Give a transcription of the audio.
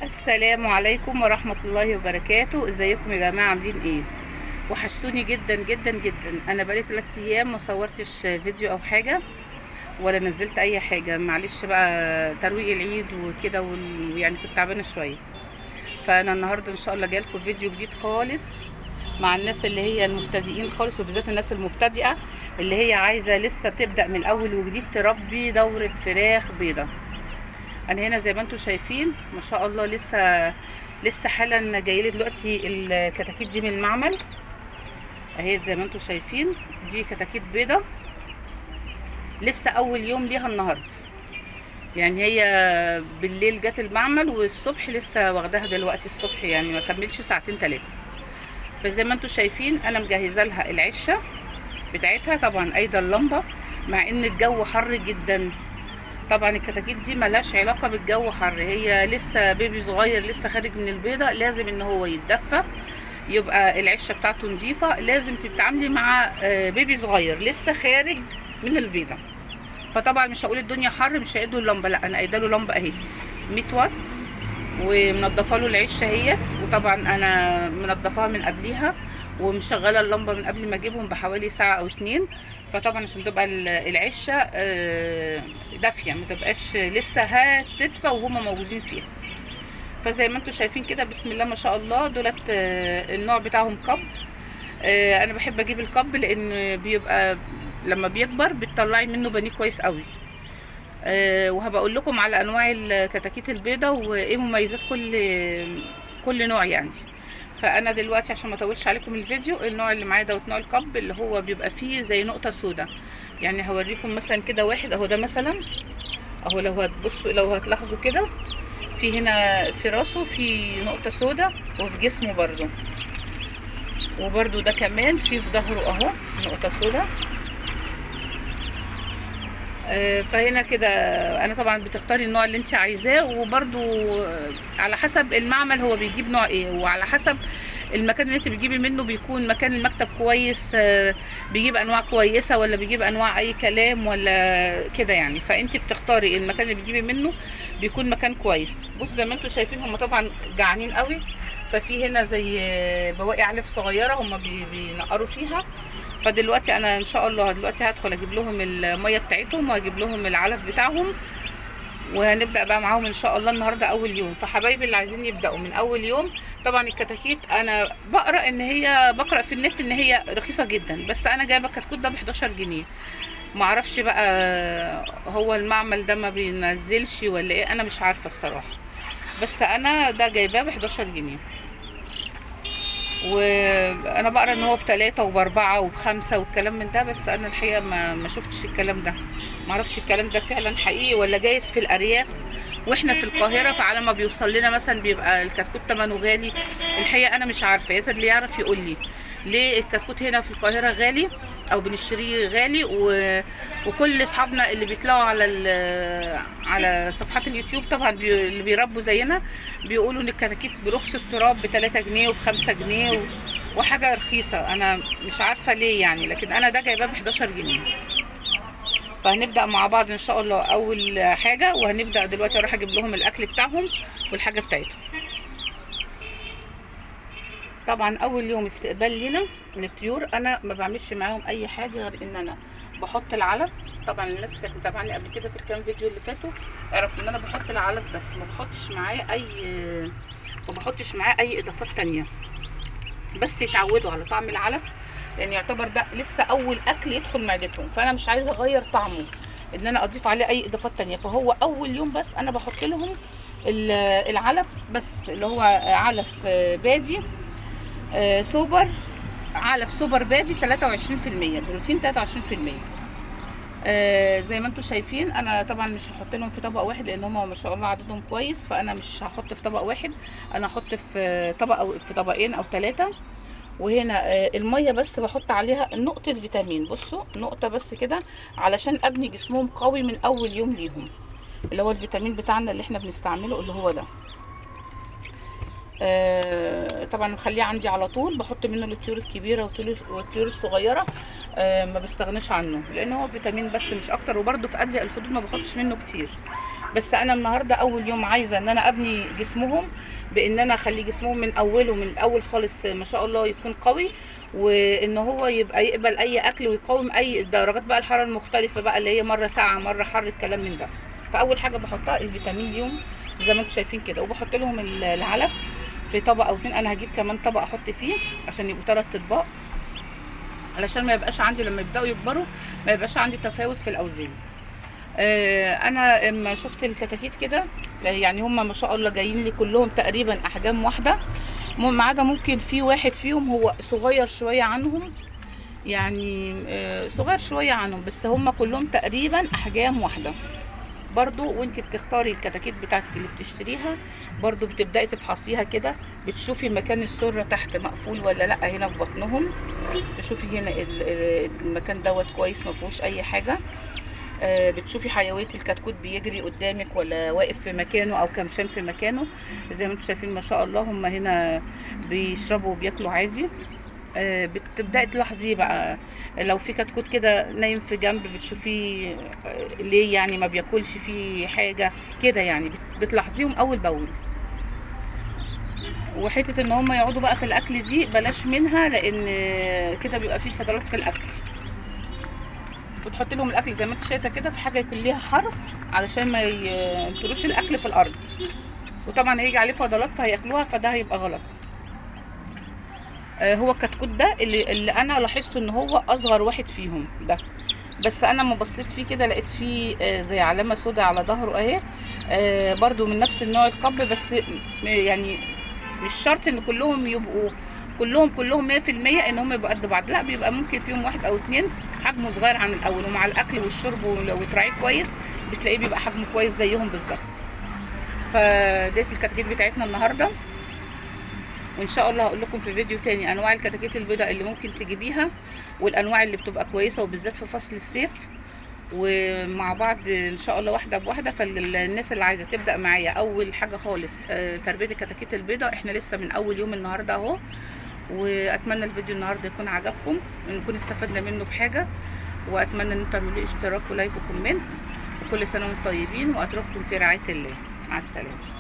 السلام عليكم ورحمة الله وبركاته. ازيكم يا جماعة؟ عاملين ايه؟ وحشتوني جدا جدا جدا. انا بقالي 3 ايام ما صورتش فيديو او حاجة ولا نزلت اي حاجة، معلش بقى ترويق العيد وكده، ويعني كنت تعبانة شوية. فانا النهاردة ان شاء الله جايلكم فيديو جديد خالص مع الناس اللي هي المبتدئين خالص، وبالذات الناس المبتدئة اللي هي عايزة لسه تبدأ من اول وجديد تربي دورة فراخ بيضة. انا هنا زي ما انتم شايفين ما شاء الله لسه حالا جايلي دلوقتي الكتاكيت دي من المعمل اهي، زي ما انتم شايفين دي كتاكيت بيضة لسه اول يوم ليها النهارده، يعني هي بالليل جت المعمل والصبح لسه واخداها دلوقتي الصبح، يعني ما كملش ساعتين ثلاثة. فزي ما انتم شايفين انا مجهزة لها العشه بتاعتها، طبعا ايضا اللمبة مع ان الجو حر جدا. طبعا الكتاكيت دي ملهاش علاقة بالجو حر، هي لسه بيبي صغير لسه خارج من البيضة، لازم ان هو يتدفى، يبقى العشه بتاعته نظيفة، لازم تتعاملي مع بيبي صغير لسه خارج من البيضة. فطبعا مش هقول الدنيا حر مش هيدوا اللمبة، لا انا قايده له لمبة اهي 100 واط ومنضفه له العشه اهيت، وطبعا انا منضفاها من قبليها ومشغله اللمبة من قبل ما اجيبهم بحوالي ساعة او 2. فطبعا عشان تبقى العشه دافيه، ما تبقاش لسه هتدفى وهما موجودين فيها. فزي ما انتم شايفين كده بسم الله ما شاء الله دولت النوع بتاعهم كب. انا بحب اجيب الكب لان بيبقى لما بيكبر بتطلعي منه بانيه كويس قوي. وهبقى اقول لكم على انواع الكتاكيت البيضة وايه مميزات كل نوع يعني. فانا دلوقتي عشان ما اطولش عليكم الفيديو، النوع اللي معايا دوت نوع الكب اللي هو بيبقى فيه زي نقطة سودا، يعني هوريكم مثلا كده واحد اهو، ده مثلا اهو، لو هتبصوا لو هتلاحظوا كده في هنا في راسه في نقطة سودا وفي جسمه برده، وبرده ده كمان في ظهره اهو نقطة سودا. فهنا كده انا طبعا بتختاري النوع اللي انت عايزاه، وبرده على حسب المعمل هو بيجيب نوع ايه، وعلى حسب المكان اللي انت بتجيبي منه بيكون مكان المكتب كويس، بيجيب انواع كويسة ولا بيجيب انواع اي كلام ولا كده يعني. فانت بتختاري المكان اللي بتجيبي منه بيكون مكان كويس. بصوا زي ما انتم شايفين هم طبعا جعانين قوي، ففي هنا زي بواقي علف صغيرة هم بينقروا فيها. فدلوقتي انا ان شاء الله دلوقتي هدخل اجيب لهم المية بتاعتهم وهجيب لهم العلف بتاعهم، وهنبدا بقى معاهم ان شاء الله النهارده اول يوم. فحبايبي اللي عايزين يبداوا من اول يوم، طبعا الكتاكيت انا بقرا ان هي، بقرا في النت ان هي رخيصة جدا، بس انا جايبه الكتكوت ده ب 11 جنيه، معرفش بقى هو المعمل ده ما بينزلش ولا ايه، انا مش عارفه الصراحة، بس انا ده جايباه ب 11 جنيه. وانا بقرا ان هو ب3 وب4 وب5 والكلام من ده، بس انا الحقيقة ما شفتش الكلام ده، ما اعرفش الكلام ده فعلا حقيقي ولا جايز في الارياف واحنا في القاهرة، فعلى ما بيوصل لنا مثلا بيبقى الكتكوت ثمنه غالي. الحقيقة انا مش عارفه، يا ترى اللي يعرف يقول لي ليه الكتكوت هنا في القاهرة غالي او بنشتريه غالي، وكل اصحابنا اللي بيطلعوا على صفحات اليوتيوب طبعا اللي بيربوا زينا بيقولوا ان الكتاكيت برخص التراب ب3 جنيه وب5 جنيه وحاجه رخيصة، انا مش عارفه ليه يعني، لكن انا ده جايباه ب11 جنيه. فهنبدا مع بعض ان شاء الله اول حاجة، وهنبدا دلوقتي اروح اجيب لهم الاكل بتاعهم والحاجة بتاعتهم. طبعا اول يوم استقبال لينا للطيور انا ما بعملش معاهم اي حاجة غير ان انا بحط العلف. طبعا الناس كانت متابعاني قبل كده في الكام فيديو اللي فاتوا اعرفوا ان انا بحط العلف بس، ما بحطش معاه اي، ما بحطش معاه اي اضافات تانية، بس يتعودوا على طعم العلف، لان يعتبر ده لسه اول اكل يدخل معدتهم، فانا مش عايزه اغير طعمه ان انا اضيف عليه اي اضافات تانية. فهو اول يوم بس انا بحط لهم العلف بس، اللي هو علف بادي، سوبر، علف سوبر بادي تلاتة وعشرين في المية بروتين، تلاتة وعشرين في المية. زي ما انتم شايفين انا طبعا مش هحط لهم في طبق واحد لان هما ما شاء الله عددهم كويس، فانا مش هحط في طبق واحد، انا هحط في طبق او في طبقين او 3. وهنا المية بس بحط عليها نقطة فيتامين، بصوا نقطة بس كده علشان ابني جسمهم قوي من اول يوم ليهم، اللي هو الفيتامين بتاعنا اللي احنا بنستعمله اللي هو ده. طبعا بخليه عندي على طول، بحط منه للطيور الكبيرة والطيور الصغيرة، ما بستغناش عنه لان هو فيتامين بس مش اكتر، وبرده في اضيق الحدود ما بحطش منه كتير. بس انا النهارده اول يوم عايزه ان انا ابني جسمهم، بان انا اخلي جسمهم من اوله، من الاول خالص ما شاء الله يكون قوي، وان هو يبقى يقبل اي اكل ويقاوم اي درجات بقى الحرارة المختلفة بقى، اللي هي مرة ساقعه مرة حر الكلام من ده. فاول حاجة بحطها الفيتامين ليهم زي ما انتم شايفين كده، وبحط لهم العلف في طبق او اتنين. انا هجيب كمان طبق احط فيه عشان يبقوا 3 اطباق، علشان ما يبقاش عندي لما يبداوا يكبروا ما يبقاش عندي تفاوت في الاوزان. انا اما شفت الكتاكيت كده، يعني هم ما شاء الله جايين لي كلهم تقريبا احجام واحدة، ما عدا ممكن في واحد فيهم هو صغير شوية عنهم، يعني صغير شوية عنهم، بس هم كلهم تقريبا احجام واحدة. برضو وانت بتختاري الكتاكيت بتاعتك اللي بتشتريها، برضو بتبداي تفحصيها كده، بتشوفي مكان السرة تحت مقفول ولا لا، هنا في بطنهم تشوفي هنا المكان دوت كويس ما فيهوش اي حاجة. بتشوفي حيوية الكتكوت بيجري قدامك ولا واقف في مكانه او كمشان في مكانه. زي ما انتم شايفين ما شاء الله هم هنا بيشربوا وبياكلوا عادي. بتبداي تلاحظيه بقى لو في كتكوت كده نايم في جنب، بتشوفيه ليه يعني ما بياكلش فيه حاجة كده، يعني بتلاحظيهم اول باول. وحتة ان هم يقعدوا بقى في الاكل دي بلاش منها، لان كده بيبقى فيه فضلات في الاكل. وتحط لهم الاكل زي ما انت شايفه كده في حاجة يكون ليها حرف علشان ما ينطروش الاكل في الارض، وطبعا هيجي عليه فضلات فهياكلوها، فده هيبقى غلط. هو الكتكوت ده اللي انا لاحظته ان هو اصغر واحد فيهم ده، بس انا لما بصيت فيه كده لقيت فيه زي علامة سوداء على ظهره اهي، برضو من نفس النوع القب، بس يعني مش شرط ان كلهم يبقوا كلهم 100% ان هم يبقوا قد بعض، لا بيبقى ممكن فيهم واحد او اتنين حجمه صغير عن الاول، ومع الاكل والشرب ولو تراعيه كويس بتلاقيه بيبقى حجمه كويس زيهم بالظبط. فديت الكتاكيت بتاعتنا النهارده، وان شاء الله هقول لكم في فيديو تاني انواع الكتاكيت البيضاء اللي ممكن تجيبيها، والانواع اللي بتبقى كويسة وبالذات في فصل الصيف، ومع بعض ان شاء الله واحدة بواحدة. فالناس اللي عايزه تبدا معايا اول حاجة خالص تربيه الكتاكيت البيضاء، احنا لسه من اول يوم النهارده اهو. واتمنى الفيديو النهارده يكون عجبكم ونكون استفدنا منه بحاجة، واتمنى ان انتم تعملوا اشتراك و like و comment، وكل سنة وانتم طيبين، واترككم في رعاية الله. مع السلامة.